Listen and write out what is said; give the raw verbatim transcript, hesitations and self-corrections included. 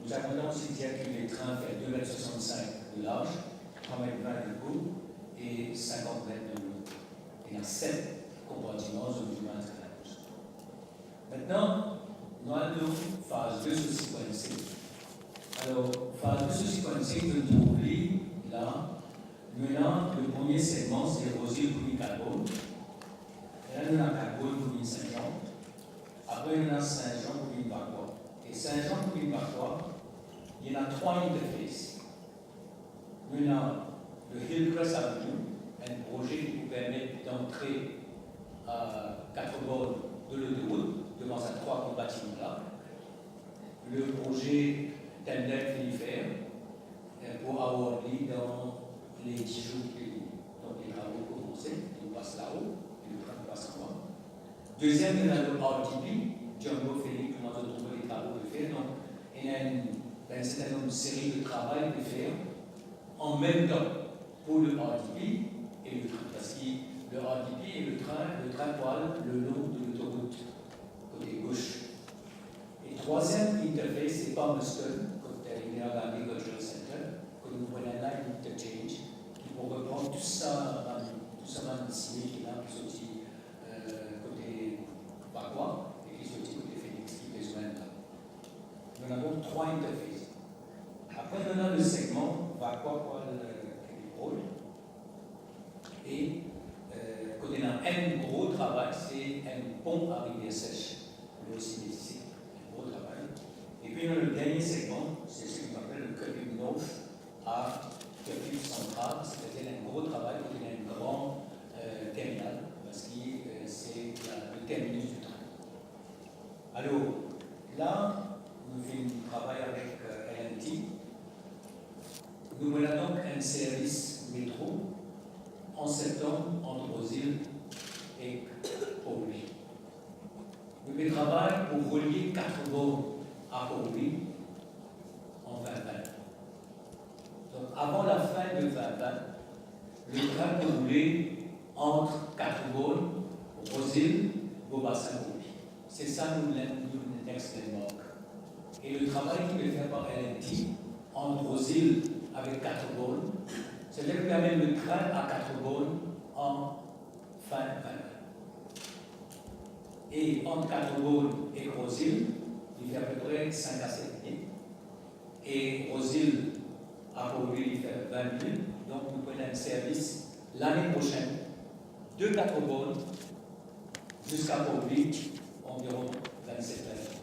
Zot inn osi dir ki le trin fer de met swasannsink de larz, trwa met vin de kour e sinkant met de long. Ena set konpartiman zot dimoun trin la. Aster, nou al dan faz de so sequencing. Alor, faz de so sequencing, nou trouv li la, nou ena le premie segman, se Roseville pou vinn Kalbonn. E la, nou ena Kalbonn pou vinn Sin-Zan. Apre, nou ena Sin-Zan pou vinn Vacoas. E Sin-Zan pou vinn Vacoas, li ena trwa interface. Nou ena le Hillcrest Avenue, enn proze ki pou permet dantre a Quatre Bornes de lotorout, devan sa trwa konpartiman la. Le proze tender ki fini fer, eh, pou award li dan le dis zour ki vini. Donk, le travo komanse, nou pas lao, le trin pas anba. Deziem, nou ena le R D P, Jumbo Phoenix, kouma zot trouve le travo pe fer. Donk, ena enn, enn serten nonb seri de travay pe fer an mem tan pou le R D P e le trin, parski le R D P e le trin, le trin pou al le long de lotorout, kote gos. E trwaziem interface, se Palmerston, kot, eh, Indira Gandhi Cultural Centre, kot nou pou ena enn interchange ki pou repran tou sa bann, tou sa bann sime ki ena, ki sorti, eh, kote Vacoas e ki sorti kote Phoenix, ki pe zwenn la. Nou ena donk trwa interface. Apre, nou ena le segman Vacoas pou al, eh, Kelly Road. E, eh, kote ena enn gro travay, se enn pon a Rivière Sèche, le osi Mézisier, enn gro travay. Epi, nou ena le dernie segman, se seki nou apel le Kirkhill North a Kirkhill Central, setadir enn gro travay kote ena enn gran, eh, terminal, parski, eh, se la, le terminus du trin. Alor, la, nou finn travay avek, eh, L and T. Nou pou ena donk enn servis metro an Septanm ant Roseville ek Port Louis. Nou pe travay pou relie Quatre Bornes a Port Louis an vin vin. Donk, avan lafin de vin vin, le trin pou roule ant Quatre Bornes, Roseville, Beau Bassin, Port Louis. Se sa nou, nou next landmark. E le travay ki pe fer par L and T ant Roseville avek Quatre Bornes, se li ki pou amenn le trin a Quatre Bornes an fin vin vin. E ant Quatre Bornes ek Roseville, li fer apepre sink a set minit. E Roseville a Port Louis, li fer vin minit. Donk, nou pou ena enn servis lane prosenn de Quatre Bornes ziska Port Louis, anviron vinn-set minit.